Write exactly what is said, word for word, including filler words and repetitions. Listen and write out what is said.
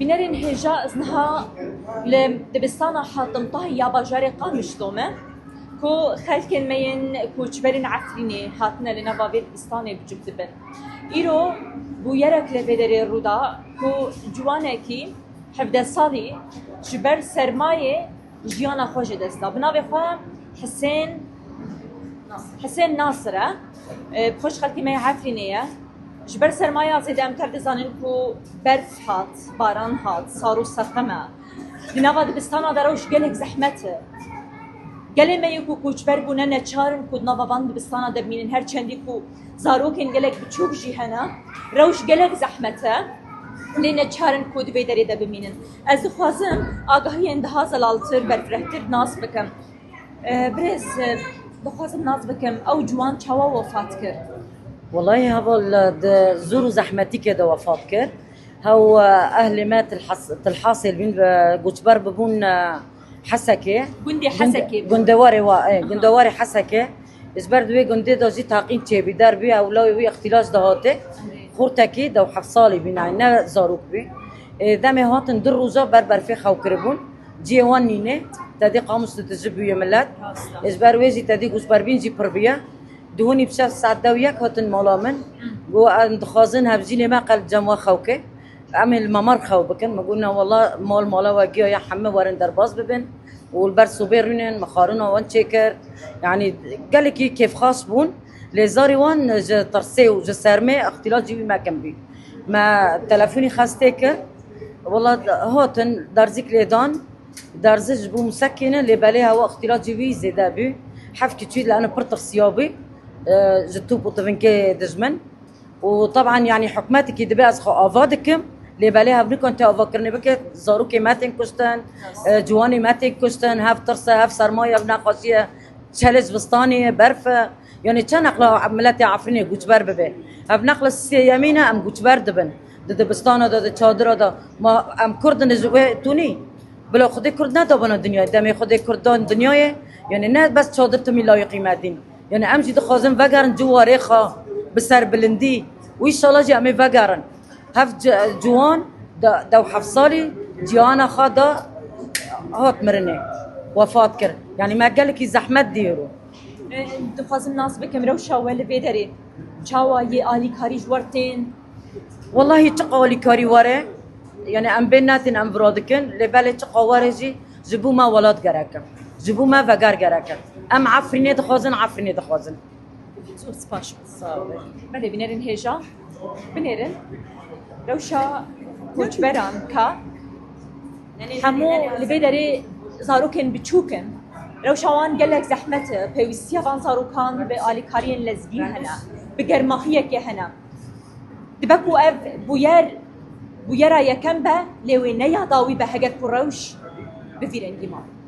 Bînerên hêja, ez niha li dibistana Hatim Tahî ya bajarê Qamişlo me, ku xelkên me yên koçberên Efrînê hatine li nava vê dibistanê biçûk dibin. Îro bûyerek li vê derê rû da ku ciwanekî hevdeh salî ji ber sermayê jiyana xwe ji dest da. Bi navê xwe Hisên, Hisên Nasir e. E, bi xwe ji xelkê me yê Efrînê ye. Ji ber sermaya zêde em tev dizanin ku berf hat, baran hat, sar û serqem e. Di nava dibistana de rewş gelek zehmet e. Gelê me yê ku koçber bûne neçar in ku di nava van dibistana de bimînin, her çendî ku zarokên gelek biçûk jî hene, rewş gelek zehmet e. Lê neçar in ku di vê derê de bimînin. Ez dixwazim agahiyên daha zelaltir, berfirehtir nas bikim. E, birêz, e, dixwazim nas bikim, ew ciwan çawa wefat kir? Welahî heval, e, di zor û zehmetîkê de wefat kir. Hew, e, ehlê me Tilhas-, Tilhasê bîn, e, goçber bibûn, e, Hesekê. Gundê Gund-, Hesekê bûn. Gundewarê wa, e, Aha. Gundewarê Hesekê. Ji ber di wê gundê de jî taqîn çêbî derbî, ew lawê wî îxtîlac de hatê. Evet. Xortekî dew heft salî bî, nayê, ne zarok bî. E, demê hatin du roja ber berfê xew kiribûn. Cihê wan nîne, tedê qamiş tu dijî bûye milet. Rast e. Ji ber wê jî tedê goçberbîn jî pir bûye. Duhunî bi şev saet dew yek hatin mala min. Hı. Got, em dixwazin hevjînê me qel cem we xew ke. Em ê li Memar xew bikin. Min got, na wela mal mala we giya ye, heme werin derbas bibin. Û li ber sobê rûnin, min xwarina wan çêkir. Yanî gelekî kêfxweş bûn. Lê zarê wan ji tirsê û ji sermê îxtîlacî wî mekin bî. Me telefonî xestê kir. Wela hatin derzîk lê dan. Derzi ji bo misekî ne, lê belê hewa îxtîlacî wî zêde bû. Heft keçî li ene pir tirsiya bû, e, ji top û tivinkê dijmin. Û teban, yanî hikûmetekî dibe ez xwe ava dikim, lê belê hevnikan tê avakirinê bike, zarokê me tên kuştin, e, ciwanê me tên kuştin, hev tirs e, hev serma ye, hev nexweşî ye, çelê zivistanê ye, berf e. Yanî çend neqla miletê Efrînê goçber bibe. Hev neqla sêyemîn e, em goçber dibin. Di dibistana de, di çadira de. Ma em Kurd in ji wê tunî. Bila Xwedê Kurd nedabana dinyayê. Demê Xwedê Kurd dan dinyayê, yanî ne bes çadir timî layîqî me dîn. Yanî em jî dixwazin vegerin ciwarê xwe bi serbilindî. Û înşallah jî em ê vegerin. Hev ci-, ciwan de-, dew heft salî ciyana xwe da hat mirinê. Wefat kir. Yanî me gelekî zehmet dî îro. E, dixwazim nas bikim, rewşa we li vê derê çawa yê alîkarî ji we tên? Wellahî çiqa alîkarî were, yani em bên netin em vira dikin, lê belê çiqa were jî ji bo me welat gerek e. Ji bo me veger gerek e. Em Efrînê dixwazin, Efrînê dixwazin. Zor spas. Sağ olun. Belê, bînerên hêja binêrin. Rewşa koçberan ka hemû li vê derê zarokên biçûk in. Rewşa wan gelek zehmet e. Pêwîstiya van zarokan bi alîkariyên lezgîn hene. Bi germahiyekê hene. Dibe ku ev bûyer, bûyera yekem be, lê wê ne ya dawî be heger ku rewş bi vî rengî ma.